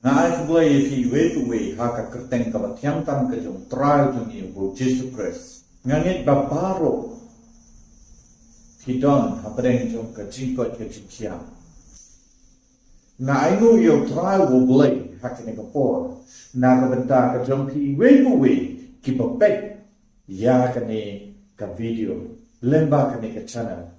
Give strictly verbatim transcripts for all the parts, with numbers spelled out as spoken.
Nga ai khublei ïa phi iwei pa iwei ha ka kyrteng kaba thiang tam ka jong U Trai jong ngi U Jisu Khrist. Nga ngeit ba baroh phi don hapdeng jong ka jingkoit ka jingkhiah. Nga ainguh ïa U Trai U Blei ha kane ka por na ka bynta ka jong phi iwei pa iwei kiba peit ïa kane ka video lyngba kane ka channel.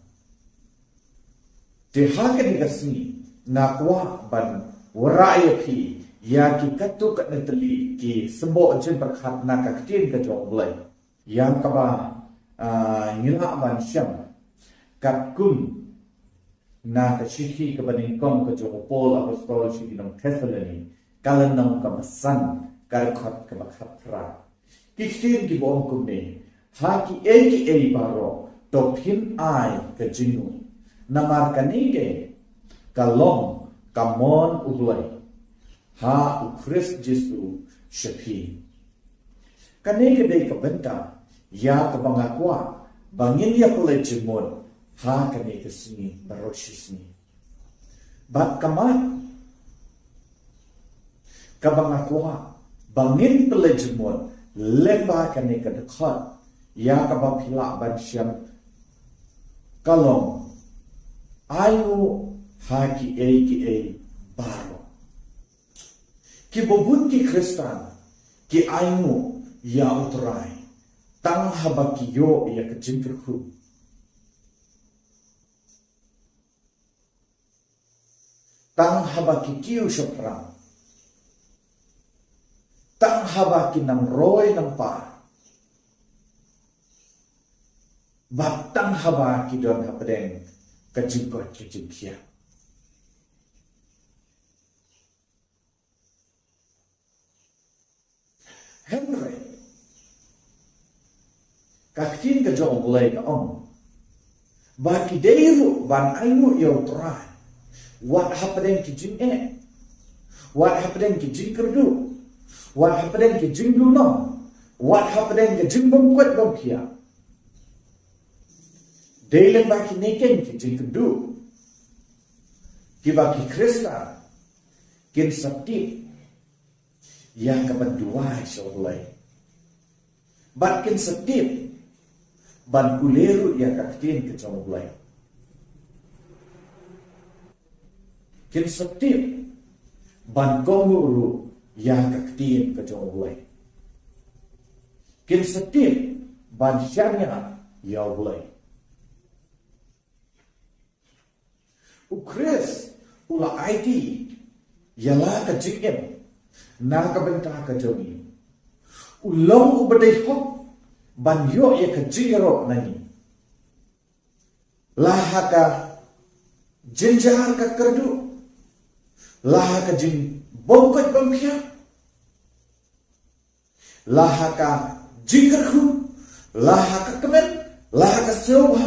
Te ha kane ka sngi nga kwah ban wanrah ïa phi ïa ki katto katne tylli ki symboh jingpyrkhat na ka ktien ka jong U Blei, ïa kaba, ah, ngi lah ban shem katkum na ka shithi kaba nyngkong ka jong u Paul Apostol sha ki nong Thessaloni, ka lynnong kaba san, ka dkhot kaba khatphra. Ki ktien kiba ong kumne: Ha kiei kiei baroh to phin ai ka jingngooh, namar kane ka long ka mon U Blei ha U Khrist Jisu sha phi. Kane ka dei ka bynta ïa kaba nga kwah ba ngin ïa pynleit jingmut ha kane ka sngi baroh shi sngi. Bad ka mat kaba nga kwah ba ngin pynleit jingmut lyngba kane ka dkhot ïa kaba phi lah ban shem ka long: Ainguh ha kiei kiei baroh. Kiba bun ki Khristan ki ainguh ïa U Trai tang haba ki ïoh ïa ka jingkyrkhu, tang haba ki kiew shaphrang, tang haba ki nang roi nang par, bad tang haba ki don hapdeng ka jingkoit ka jingkhiah. Hynrei ka ktien ka jong U Blei ka ong ba ki dei ruh ban ainguh ïa U Trai wat hapdeng ki jingeh, wat hapdeng ki jingkyrduh, wat hapdeng ki jingduhnong, wat hapdeng ki jingbymkoit bymkhiah. Dei lyngba kine keiñ ki jingkyrduh kiba ki Khristan kin sa tip ïa ka ban duwai sha U Blei, bad kin sa tip ban pule ruh ïa ka ktien ka jong U Blei. Kin sa tip ban kohnguh ruh ïa ka ktien ka jong U Blei. Kin sa tip ban shaniah ïa U Blei. U Khrist u la aiti ïa la ka jingim na ka bynta ka jong ngi. U long uba dei hok ban ïoh ïa ka jingïaroh na ngi, la ha ka jynjar ka kyrduh, la ha ka jingbymkoit bymkhiah, la ha ka jingkyrkhu, la ha ka kmen, la ha ka sngewbha,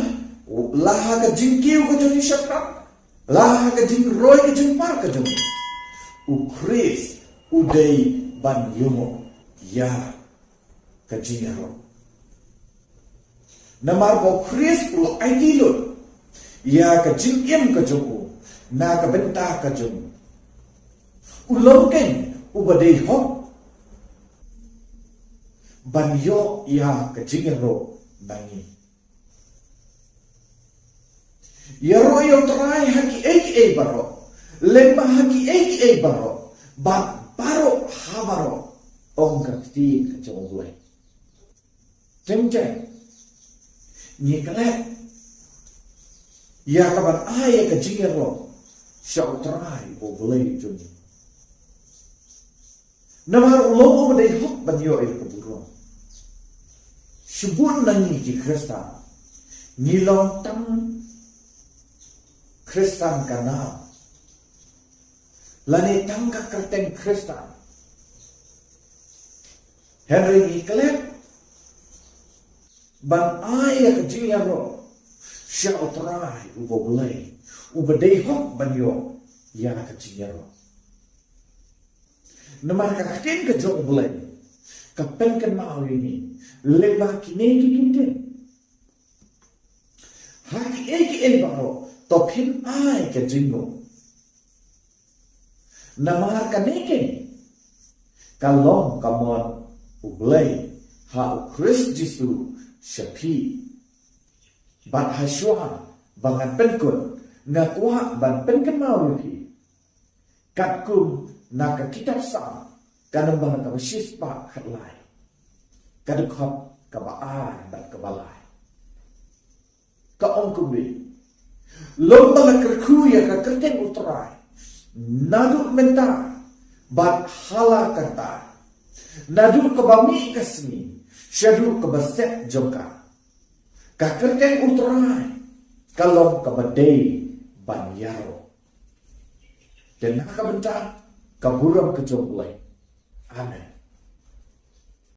la ha ka jingkiew ka jong ngi shaphrang, la ha ka jingroi ka jingpar ka jong ngi. U Khrist u dei ban ïoh ïa ka jingïaroh. Namar ba U Khrist u la aiti lut ïa ka jingim ka jong u na ka bynta ka jong u. U long keiñ uba dei hok ban ïoh ïa ka jingïaroh na ngi. Ïaroh ïa U Trai ha kiei kiei baroh, lyngba ha kiei kiei baroh, bad baroh ha baroh, ong ka ktien ka jong U Blei. Teng teng ngi klet ïa ka ban ai ïa ka jingïaroh sha U Trai U Blei jong ngi. Namar u long uba dei hok ban ïoh ïa ka burom. Shibun na ngi ki Khristan ngi long tang Khristan ka nam, lane tang ka kyrteng Khristan. Hynrei ngi klet ban ai ïa ka jingïaroh sha U Trai uba U Blei, uba dei hok ban ïoh ïa ka jingïaroh. Namar ka ktien ka jong U Blei ka pynkynmaw ïa ngi lyngba kine ki kyntien: Ha kiei kiei baroh to phin ai ka jingngooh. Namar kane keiñ ka long ka mon U Blei ha U Khrist Jisu sha phi. Bad ha shuwa ba ngan pynkut, nga kwah ban pynkynmaw ïa phi, katkum na ka kitab Salm ka nombor kaba shispah khatlai, ka dkhot kaba ar bad kaba lai. Ka ong kumne: Long ba nga kyrkhu ïa ka kyrteng U Trai naduh mynta bad hala karta, naduh kaba mih ka sngi shaduh kaba set jong ka. Ka kyrteng U Trai ka long kaba dei ban ïaroh. Te na ka bynta ka burom ka jong U Blei. Amen.